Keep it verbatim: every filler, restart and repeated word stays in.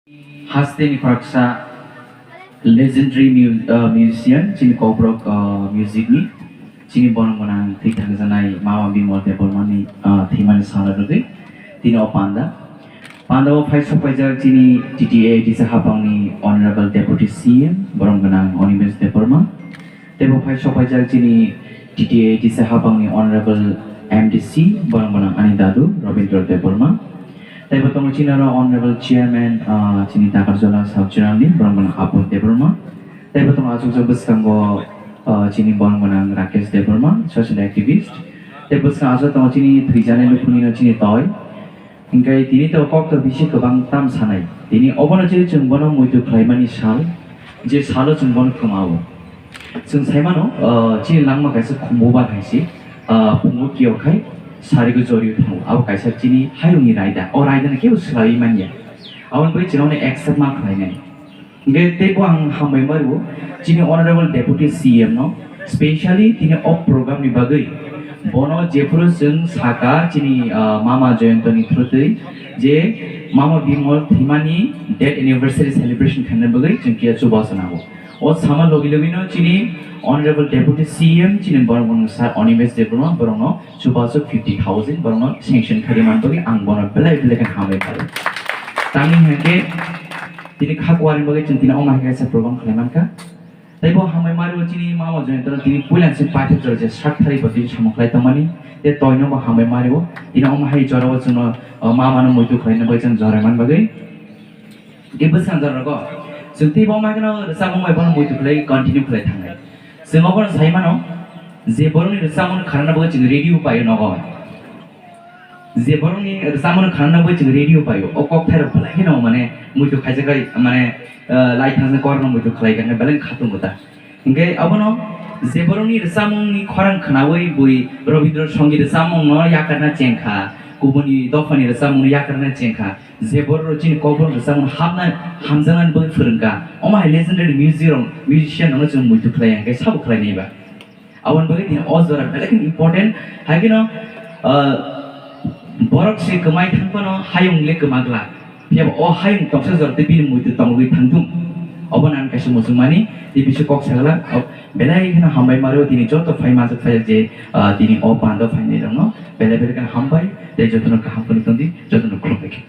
Hasteni khoroksa legendary mu-, uh, musician, chini Kokborok, uh, music ni, chini borok gwnang thwi thangjaknai Mama Bimal Debbarmani, uh, thwimani sal rwgwi tini o panda. Panda o phai sokpaijak chini T T A A D C haphangni Honorable Deputy C M, borok gwnang Animesh Debbarma. Teibo phai sokpaijak chini T T A A D C haphangni Honorable M D C, borok gwnang ani dadu Rabindra Debbarma. Teibo tongo chini oro Honorable Chairman, ah, chini Dakarjala Sub-Zonal ni, borok gwnang Apun Debbarma. Teibo tongo achukjak bwskango, ah, chini borok gwnang Rakesh Debbarma, social activist. Tei bwskango achuk tongo chini thwijaknai nukhungni no chini toi. Hinkhe tini to kok to bisi kwbang tam sanai. Tini obono je chwng bono muitu khlaimani sal, je salo chwng bono kwmao. Chwng sai mano, ah, chini langma kaisa khumbu bar hai se, ah, phungo kiyok khai sarigo jorio thango. Abo kaisa chini hayungni raida. O raida no kebo swlaiwi manya. Aboni bagwi chwng abono accept ma khlainai. Hinkhe teibo ang hambai ma rwo chini Honorable Deputy C M no, specially tini o program ni bagwi. Bono jephuru chwng saka chini, ah, Mama Joyantoni through twi je Mama Bimal thwimani death anniversary celebration khaina bagwi chwng kiya chubachu nango. O sama logi logi no chini Honorable Deputy C M chini borok gwnang Sir Animesh Debbarma borokno chubachu fifty thousand borokno sanction khaidi man bagwi ang bono belai belai khe hambai kha. Tamni hinkhe tini kha kuarini bagwi chwng tini omo hai kaisa program khlai mankha. Teibo hambai ma rwo chini Mama Joyantoni tini puila se paithak jora je sak thari bo tini samung khlai tongmani. Tei toino bo hambai ma rwo tini omo hai jora o chwngno, o, Mama no muitu khlaina bagwi chwng jora man bagwi. Tei bwskango jora rogo chwng teibo omo hai kheno rwchapmung bai bono muitu khlai continue khlai thangnai. Chwng obono sai mano je borokni rwchapmung kharana bagwi chwng radio paio nogo. Je borokni rwchapmung khanana bai chwng radio paio, o kokthairok belai kheno mane muitu khaijak bai mane, ah, lai thangsa korno muitu khlai kha belai khatung ta. Hinkhe abono je borokni rwchapmungni khorang khnaui bui Rabindra Sangeet rwchapmungno yakarna chengkha, kubuni dophani rwchapmungno yakarna chengkha, je borok chini kokborok rwchapmung hapna hamjaknani bagwi phwrwngkha, omo hai legendary music rok, musician rokno chwng muitu khlai ya, hinkhe sabo khlai nai ba. Aboni bagwi tini o jora belai kheno important. Hai kheno, ah, borok se kwmai thang phano hayung le kwma glak. Phiya bo o hayung toksa jora tei bini muitu tongwi thang thung. Obo nang kaisa muchungmani, tei bisu kok sagla, o belai kheno hambai maro tini joto phai manjak phai je, ah, tini o pando phainai rokno belai belai kheno hambai, tei jotono kaham phano tongdi, jotono khulumbai khe.